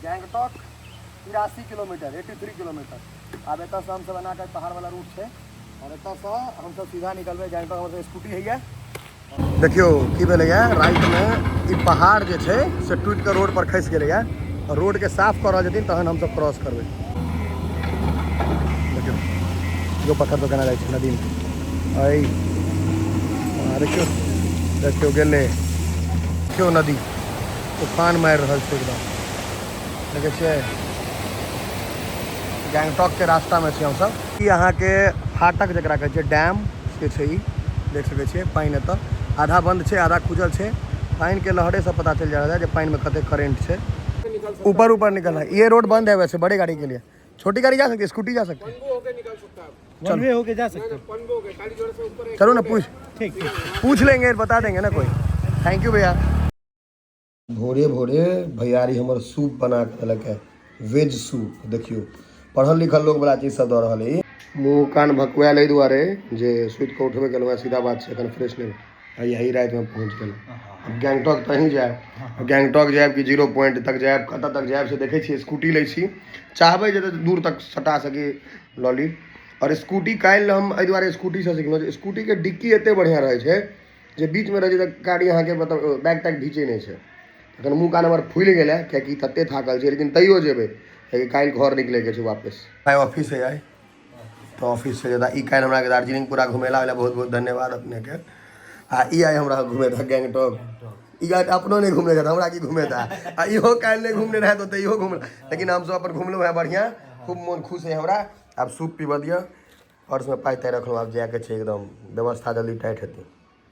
Gangtok 83 kilometre, 83 kilometre. आब एतऽसँ हमसब एना कऽ पहाड़वला रूट छै आओर एतऽसँ हमसब सीधा निकलबै गैंगटॉक। हमर स्कूटी हैया। देखियौ की भेलैया, रातिमे ई पहाड़ जे छै से टूटि कऽ रोड पर खसि गेलैया आओर रोडके साफ कऽ रहल छथिन, तहन हमसब क्रॉस करबै। देखियौ जो पत्थर तो केना जाइ छै नदीमे। अइ देखियौ, देखियौ गेलै। देखियौ, नदी उफान मारि रहल छै एकदम। देखै छियै, गैंगटॉकके रास्तामे छी हमसब। ई अहाँके फाटक जकरा कहै छै, डैम से छै ई। देख सकै छियै, पानि एतऽ आधा बंद छै, आधा खुजल छै। पानिके लहरेसँ पता चलि जा रहल है जे पानिमे कते करेंट छै। ऊपर ऊपर निकल है। ये रोड बंद है वैसे बड़े गाड़ी के लिए, छोटी गाड़ी जा सकती है, स्कूटी जा सकती है। वन वे होके जा सकते हैं। चलो ना, पूछ ठीक ठीक। पूछ लेंगे, बता देंगे ना कोई। Thank you भैया। भोरे भोरे भैयारी हमर सूप बना के देलक है, वेज सूप। देखियौ, पढ़ल लिखल लोग वाला चीज सब दऽ रहल है। मुँह कान भकुआयल एहि दुआरे जे सुति कऽ उठबे केलहुँ हँ, सीधा बात छै, एखन फ्रेश नहि। आ यही रातिमे पहुँच गेलहुँ। आब गैंगटॉक तऽ ही जायब, गैंगटॉक जायब कि जीरो पॉइंट तक जायब, कतऽ तक जायब से देखै छियै। स्कूटी लै छी, चाहबै जे दूर तक सटा सकी लऽ ली। आओर स्कूटी काल्हि हम एहि दुआरे स्कूटीसँ सिखलहुँ जे स्कूटीके डिक्की एते बढ़िआँ रहै छै जे बीचमे रहै छै तऽ गाड़ी अहाँके मतलब बैग तैग घीचै नहि छै। एखन मुँह कान हमर फुलि गेल है, कियाकि तते थाकल छै, लेकिन तैयो जेबै, कियाकि काल्हि घर निकलैके छै वापस। आइ ऑफिस है, आइ तऽ ऑफिस से ई काल्हि हमरा दार्जिलिंग पूरा घुमेला ओहि लए बहुत बहुत धन्यवाद अपनेके। आ ई आइ हमरा घुमेता गैंगटॉक। ई आइ अपनो नहि घुमने छथि, हमरा की घुमेता? आ इहो काल्हि नहि घुमने रहै तऽ इहो घुम, लेकिन हमसब अपन घुमलहुँ हेँ बढ़िआँ, खूब मोन खुश है हमरा। आब सूप पीबऽ दिअ। पर्समे पाइ ताइ रखलहुँ, आब जायके छै एकदम, व्यवस्था जल्दी टाइट हेतै।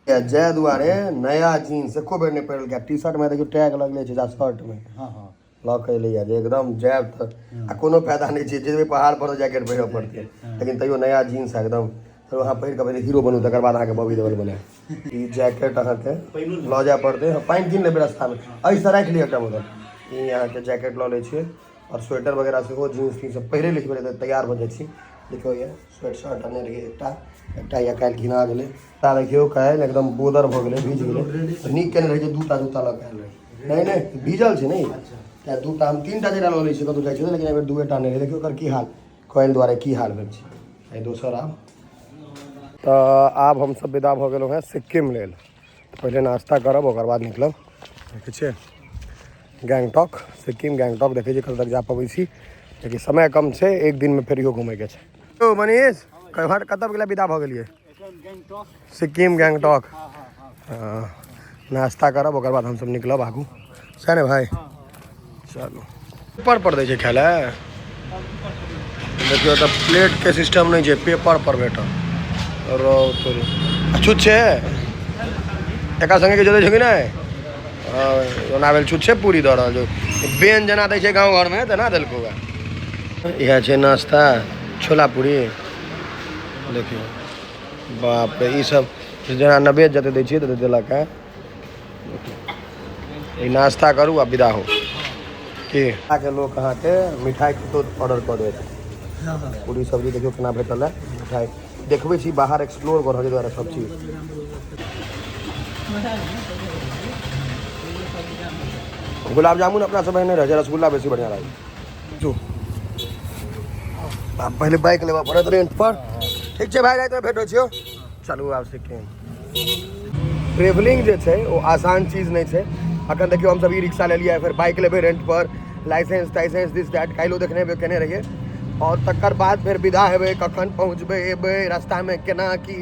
जाय दुआरे नया जीन्स एको बेर नहि पहिरलकै। टी शर्टमे देखियौ टैग लगले छै, जा शर्टमे हँ हँ लऽ कऽ एलैया जे एकदम जायब तऽ आ कोनो फायदा नहि छै, जेबै पहाड़ पर जैकेट पहिरऽ पड़तै, लेकिन तैयो नया जीन्स एकदम। फेर अहाँ पहिर कऽ पहिले हीरो बनू, तकर बाद अहाँके बॉबी देवल बनायब। ई जैकेट अहाँके लऽ जाय पड़तै। हँ, पानि कीन लेबै रास्तामे, एहिसँ राखि लिअ एकटा बोतल। ई अहाँके जैकेट लऽ लै छियै आओर स्वेटर वगैरह सेहो, जीन्स तीन्स सब पहिरे लै छी पहिले तऽ तैयार भऽ जाइ छी। देखियौ, ये स्वेट शर्ट आनने रहियै एकटा, एकटा या काल्हि घिना गेलै। ता देखियौ, काल्हि एकदम बोदर भऽ गेलै, भीज गेलै तऽ नीक केने रहै जे दूटा जूता लऽ कऽ आयल रही। नहि नहि, भीजल छै नहि तेँ दूटा, हम तीन टा जेना लऽ लै छियै कतहु जाइ छियै, लेकिन एहिबेर दूएटा नहि रहै। देखियौ ओकर की हाल, काल्हि दुआरे की हाल भेल छै। आइ दोसर। आब तऽ आब हमसब विदा भऽ गेलहुँ हेँ सिक्किम लेल। पहिले नाश्ता करब, ओकर बाद निकलब। देखै छियै, गैंगटॉक, सिक्किम, गैंगटॉक। देखै छियै कतऽ तक जा पबै छी, कियाकि समय कम छै, एक दिनमे फेर इहो घुमैके छै। यौ मनीष, कतऽ गेलै? विदा भऽ गेलियै सिक्किम गैंगटॉक। हँ, नाश्ता करब, ओकर बाद हमसब निकलब आगू, सएह ने भाइ? चलू। पेपर पर दै छै खाय लए। देखियौ तऽ प्लेटके सिस्टम नहि छै, पेपर पर भेटल। रौ तोरी, छुच्छे एकरा संगे के जोड़ै छै कि नहि? ओना भेल छुच्छे पूरी दऽ रहल छै, बेन जेना दै छै गाँव घरमे तेना देलकौ। इएह छै नाश्ता, छोला पूरी। देखियौ, बाप रे, ई सब जेना नवेद जते दै छियै तते देलक है। ई नाश्ता करू आ विदा हो। की के लोक अहाँके मिठाई कतौ ऑर्डर कऽ देत। पूरी सब्जी देखियौ केना भेटल है। मिठाई देखबै छी, बाहर एक्सप्लोर कऽ रहल छी दुआरे सब चीज। गुलाब जामुन अपना सब नहि रहै छै, रसगुल्ला बेसी बढ़िआँ लागै छै। आब पहिले बाइक लेबऽ पड़त रेंट पर। ठीक छै भाइ, रातिमे भेटै छियौ। चलू आब सिक्किम। ट्रेवलिंग जे छै ओ आसान चीज नहि छै। अखन देखियौ, हमसब ई रिक्शा लेलियै, फेर बाइक लेबै रेंट पर, लाइसेंस ताइसेंस, दिस that, काल्हिओ देखने हेबै केने रहियै। आओर तकर बाद फेर विदा हेबै, कखन पहुँचबै, एबै, रास्तामे केना की,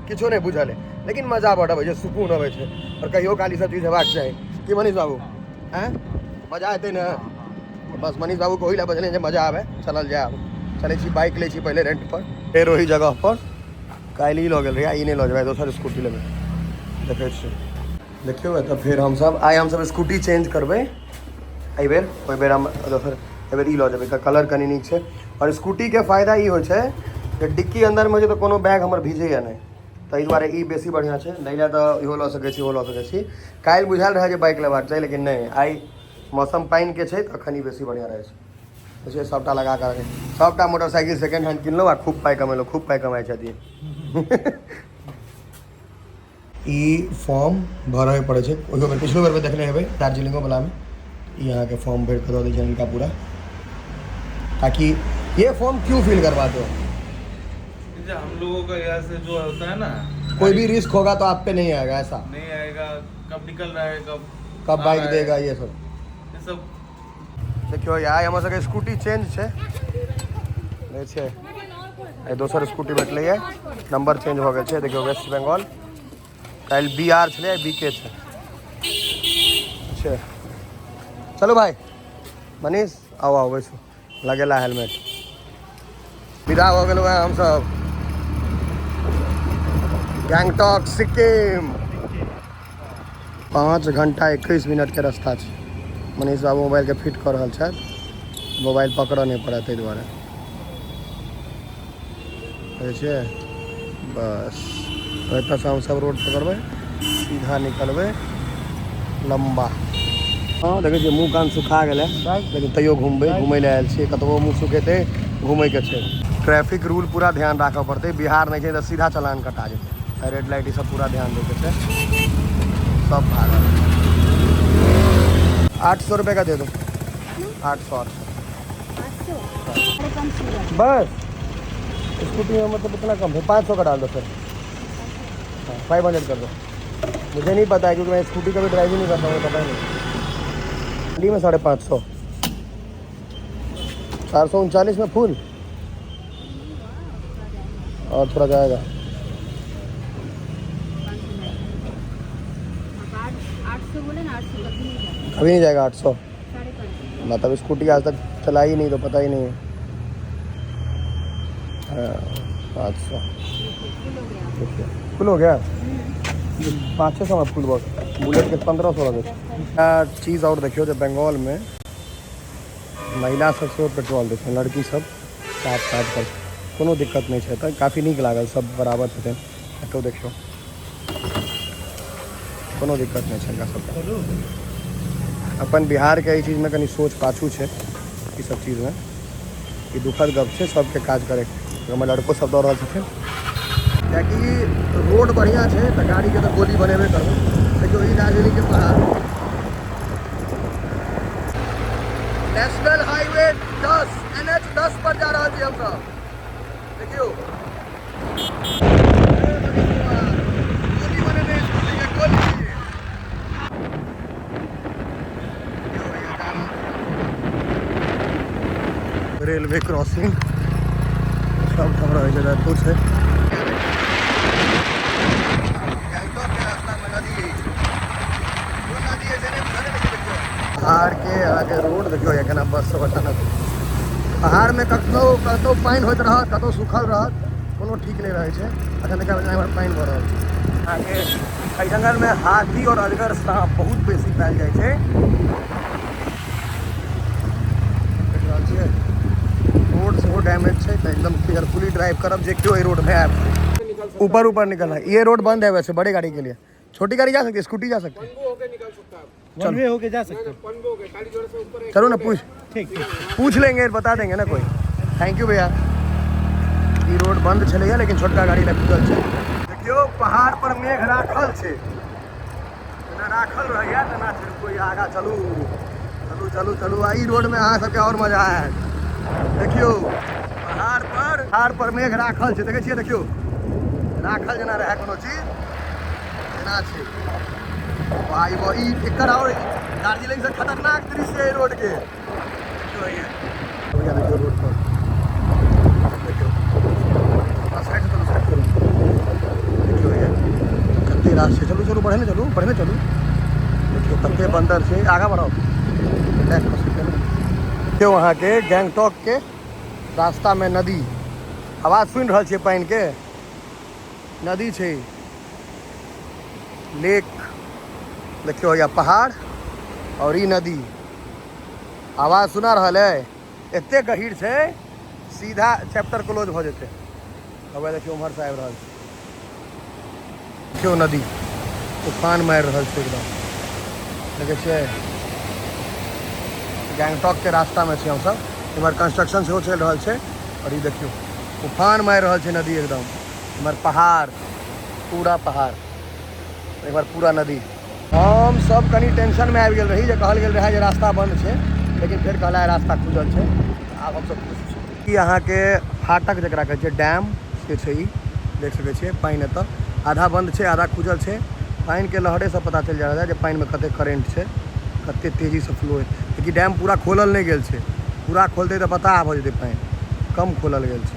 किछो नहि बुझल है, लेकिन मजा बड अबै छै, सुकून अबै छै। आओर कहियो काल ई सब चीज हेबाक चाही। की मनीष बाबू, आँय, मजा एतै ने? बस मनीष बाबूके ओहि लए बजलियै जे मजा आबै। चलल जाय। आब चलै छी, बाइक लै छी पहिले रेंट पर, फेर ओहि जगह पर। काल्हि ई लऽ गेल रहियै, ई नहि लऽ जेबै, दोसर स्कूटी लेबै। देखै छियै, देखियौ एतऽ फेर हमसब आइ हमसब स्कूटी चेंज करबै एहिबेर। ओहि बेर हम दोसर, एहिबेर ई लऽ जेबै। एकर कलर कनि नीक छै। आओर स्कूटीके फायदा ई होइ छै जे डिक्की अन्दरमे होइ छै तऽ कोनो बैग हमर भीजैए नहि, ताहि दुआरे ई बेसी बढ़िआँ छै। नहि लए तऽ इहो लऽ सकै छी, ओहो लऽ सकै छी। काल्हि बुझायल रहए जे बाइक लेबाक चाही, लेकिन नहि, आइ मौसम पानिके छै तऽ एखन ई बेसी बढ़िआँ रहै छै। से सबटा लगा कऽ रखै, सबटा मोटरसाइकिल सेकेंड हैंड किनलहुँ आ खूब पाइ कमेलहुँ। खूब पाइ कमाइ छथिन। ई फॉर्म भरय पड़ै छै। ओहियो बेर, पिछलो बेरमे देखने हेबै दार्जिलिंगो वलामे। ई अहाँके फॉर्म भरि कऽ दऽ दै छनि हिनका पूरा, ताकि ये फॉर्म क्यों फिल करवाते हो? हम लोगों का यहाँ से जो होता है ना, कोई भी रिस्क होगा तो आप पे नहीं आएगा, ऐसा नहीं आएगा। कब निकल रहा है, कब कब आ बाइक रहा है, देगा, ये सब। ये सब। देखियो, आइ हमर सबके स्कूटी चेंज छै, नहि छै, आइ दोसर स्कूटी भेटलैए, नंबर चेंज भऽ गेल छै। देखियौ, वेस्ट बंगाल, काल्हि बी आर छलै, बी के छै। अच्छा चलू भाई मनीष, आउ आउ, बैसू। लगेला हेलमेट। विदा भऽ गेलहुँ हेँ हमसब गैंगटॉक सिक्किम। 5 घंटा 21 मिनटके रास्ता छै। मनीष बाबू मोबाइलके फिट कऽ रहल छथि, मोबाइल पकड़ऽ नहि पड़त ताहि दुआरे। देखै छियै, बस एतऽसँ हमसब रोड पकड़बै, सीधा निकलबै लम्बा। हँ, देखै छियै, मुँह कान सुखा गेलै, लेकिन तैयो घुमबै। घुमै लए आयल छियै, कतबो मुँह सुखेतै, घुमैके छै। ट्रैफिक रूल पूरा ध्यान राखऽ पड़तै। बिहार नहि छै तऽ सीधा चलान कटा जेतै। रेड लाइट ई सब पूरा ध्यान दैके छै। सब भागल। 800 रुपये का दे दो, 800, 800। 800, 550। बस स्कूटी में मतलब इतना कम है? 500 का डाल दो फिर। हाँ, 500 कर दो। मुझे नहीं पता है, क्योंकि मैं स्कूटी कभी ड्राइव ही नहीं करता हूँ, पता ही नहीं। दिल्ली में 550, 439 में फुल और थोड़ा जाएगा। 800 बोले ना, 800 कभी नहीं जाता। कभी नहीं जाएगा 800। 550। मतलब स्कूटी आज तक चलाई ही नहीं तो पता ही नहीं है। हाँ, 500। फुल हो गया। देखिए, फुल हो गया। 500-600 में फुल बॉक्स, बुलेट के 1500 लगे छै। एकटा चीज आओर देखियौ जे बंगालमे महिला सब सेहो पेट्रोल दै छै, लड़की सब साफ साफ कर, कोनो दिक्कत नहि छै। तऽ काफी नीक लागल, सब बराबर छथिन। एतौ देखियौ, कोनो दिक्कत नहि छै हिनका सबके। अपन बिहारके एहि चीजमे कनि सोच पाछू छै ई सब चीजमे। ई दुखद गप छै। सबके काज करे, ओहिमे लड़को सब दऽ रहल छथिन, कियाकि रोड बढ़िआँ छै तऽ गाड़ीके तऽ गोली बनेबे करबै। देखियौ, ई दार्जिलिंगके पहाड़, नेशनल हाईवे 10, एनएच 10 पर जा रहल छी हमसब। देखियौ, गोली बनेने स्कूटी के गोली। देखियौ भैया, जा रहल छी। रेलवे क्रॉसिंग सब ठाम रहै छै, एतौ छै। गैंगटॉक के रास्ता में नदी अछि। कोन नदी अछि नहि बुझल, लेकिन देखियौ पहाड़ के अहाँके रोड। देखियौ केना बस सब अचानक पहाड़मे कखनो कतौ पानि होइत रहत, कतौ सूखल रहत, कोनो ठीक नहि रहै छै। अखन देखा एम्हर पानि भऽ रहल छै। अहाँके एहि जंगलमे हाथी और अजगर सांप बहुत बेसी पायल जाइ छै। देख रहल छियै, रोड सेहो डैमेज छै, तऽ एकदम केयरफुली ड्राइव करब जे केओ एहि रोडमे आयब। ऊपर ऊपर निकलना है। ये रोड बंद है वैसे बड़े गाड़ी के लिए, छोटी गाड़ी जा सकती है, स्कूटी जा सकती है। वन वे होके जा सकते हैं। चलो ना, पूछ ठीक ठीक। पूछ लेंगे, बता देंगे ना कोई। Thank you भैया। ई रोड बंद छलैया, लेकिन छोटका गाड़ी लए खुजल छै। देखियौ, पहाड़ पर मेघ राखल छै, जेना राखल रहैया तेना छै। कोई आगा चलू, चलू, चलू, चलू। आ ई रोड में अहाँ सबके और मजा आयत। देखियौ, पहाड़ पर मेघ राखल छै। देखै छियै? देखियौ, राखल जेना रहै कोनो चीज तेना छै। भाई वो ई एकर और दार्जिलिंग से खतरनाक दृश्य है रोड के। देखियौ भैया, भैया, देखियौ रोड पर, देखियौ। साइड से चलू, साइड चलू। देखियौ भैया, कते रास छै। चलू, चलू, बढ़े चलू, बढ़े चलू। देखियौ कते बन्दर छै। आगाँ बढ़ाउ। देखियौ, अहाँके गैंगटॉक के रास्तामे नदी। आवाज सुनि रहल छियै पानिके? नदी छै, लेक। देखियौ या पहाड़ और ई नदी। आवाज सुना रहल है? एते गहीर छै, सीधा चैप्टर क्लोज भऽ जेतै। अब देखियौ, उम्हर से आबि रहल छै। देखियौ, नदी उफान मारि रहल छै एकदम। देखै छियै, गैंगटॉक के रास्तामे छी हमसब। इम्हर कंस्ट्रक्शन सेहो चलि रहल छै। और ई देखियौ, उफान मारि रहल छै नदी एकदम। इम्हर पहाड़, पूरा पहाड़, इम्हर पूरा नदी। हँ। हम सब कनि टेंशनमे आबि गेल रही जे कहल गेल रहै जे रास्ता बंद छै, लेकिन फेर कहला रास्ता खुजल छै। आब हमसब खुश छी। ई अहाँके फाटक जकरा कहै छै डैम से छै, ई देख सकै छियै। पानि एतऽ आधा बंद छै, आधा खुजल छै। पानिके लहरेसँ पता चलि जा रहल है जे पानिमे कते करेंट छै, कते तेजीसँ फ्लो है। लेकिन डैम पूरा खोलल नहि गेल छै, पूरा खोलतै तऽ पता भऽ जेतै, पानि कम खोलल गेल छै।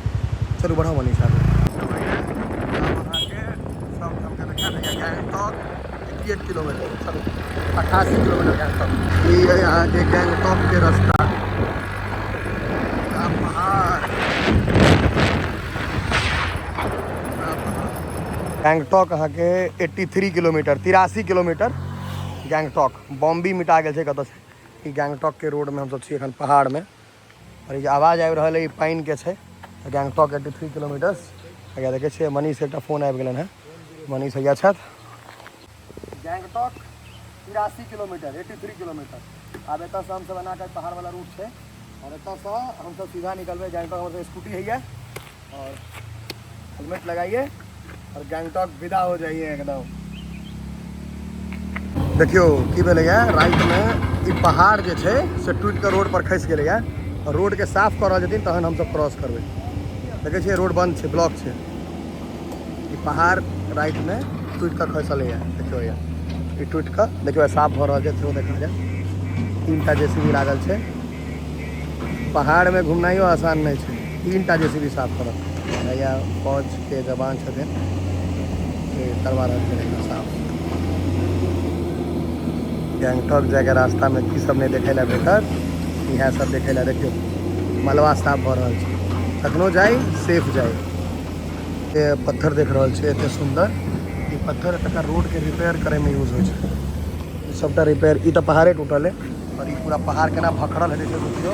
चलू बढ़ाउ मनीष आगू। अहाँके सब ठामके देखा दैए। गैंगटॉक 88 किलोमीटर, चलू 88 किलोमीटर गैंगटॉक। ई है अहाँके गैंगटॉकके रास्ता। पहाड़ गैंगटॉक अहाँके 83 किलोमीटर, 83 किलोमीटर गैंगटॉक। बॉम्बे मिटा गेल छै कतऽ छै। ई गैंगटॉकके रोडमे हमसब छी एखन पहाड़मे। आओर ई जे आवाज आबि रहल है ई पानिके छै। गैंगटॉक 83 किलोमीटर्स। आगाँ देखै छियै मनीष एकटा फोन आबि गेलनि हेँ, मनीष भैया छथि। Gangtok 83 kilometre, 83 kilometre. आब एतऽसँ हमसब एना कऽ पहाड़वला रूट छै आओर एतऽसँ हमसब सीधा निकलबै गैंगटॉक। हमर स्कूटी हैया और हेलमेट लगाइए और गैंगटॉक विदा हो जाइए एकदम। देखियौ की भेलैए, रातिमे ई पहाड़ जे छै से टूटि कऽ रोड पर खसि गेलैए आओर रोडके साफ कऽ रहल छथिन, तहन हमसब क्रॉस करबै। देखै छियै रोड बंद छै, ब्लॉक छै। ई पहाड़ रातिमे टूटि कऽ खसलैए। देखियौ भैया, ई टूटि कऽ देखियौ साफ भऽ रहल छै, सेहो देखा जाय। 3टा जेसीबी लागल छै। पहाड़मे घुमनाइयो आसान नहि छै। 3टा जेसीबी साफ करत। भैया फौजके जवान छथिन से करवा रहल छथिन साफ। गैंगटॉक जायके रास्तामे की सब नहि देखै लए भेटत, इएह सब देखै लए। देखियौ मलबा साफ भऽ रहल छै। कखनो जाइ सेफ जाइ। पत्थर देख रहल छै एते सुन्दर। ई पत्थर एतुका रोडके रिपेयर करैमे यूज होइ छै। ई सबटा रिपेयर, ई तऽ पहाड़े टूटल है और ई पूरा पहाड़ केना भखड़ल हेतै से सोचियौ।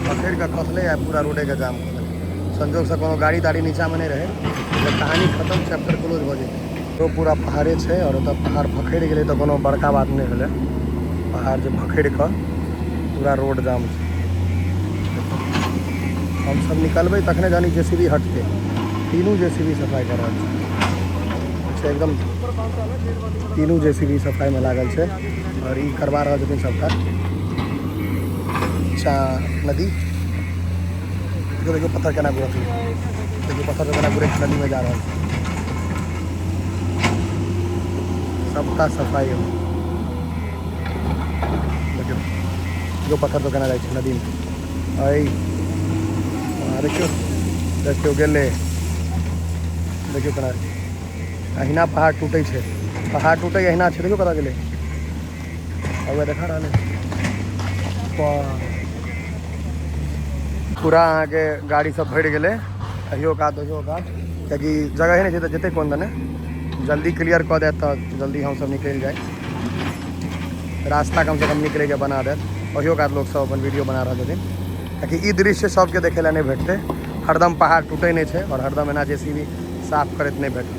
भखड़ि कऽ खसलै आ पूरा रोडेके जाम कऽ देलकै। संजोगसँ कोनो गाड़ी ताड़ी नीचाँमे नहि रहै, तऽ कहानी खतम, चैप्टर क्लोज भऽ जेतै। ओ पूरा पहाड़े छै आओर ओतऽ पहाड़ भखड़ि गेलै तऽ कोनो बड़का बात नहि भेलै। पहाड़ जे भखड़ि कऽ पूरा रोड जाम छै। हमसब निकलबै तखने जानी जेसीबी हटतै। तीनू जेसीबी सफाइ कऽ रहल छै एकदम। तीनू जेसीबी सफाइमे लागल छै आओर ई करवा रहल छथिन सबटा। चा नदी देखियौ, देखियौ पत्थर केना गुरकलै। देखियौ पत्थर केना गुरक नदीमे जा रहल छै। सबटा सफाइ हो। देखियौ जो पत्थर तो केना जाइ छै नदीमे। अइ देखियौ, देखियौ गेलै। देखियौ केना अहिना पहाड़ टूटै छै। पहाड़ टूटै अहिना छै। देखियौ कतऽ गेलै, अब देखा रहल है। पूरा अहाँके गाड़ी सब भरि गेलै अहियो कात ओहियो कात, कियाकि जगहे नहि छै तऽ जेतै कोन दने। जल्दी क्लियर कऽ देत तऽ जल्दी हमसब निकलि जाइ, रास्ता कमसँ कम निकलैके बना देत। ओहियो कात लोक सब अपन वीडियो बना रहल छथिन, कियाकि ई दृश्य सबके देखै लए नहि भेटतै। हरदम पहाड़ टूटै नहि छै आओर हरदम एना जेसीबी साफ करैत नहि भेटतै।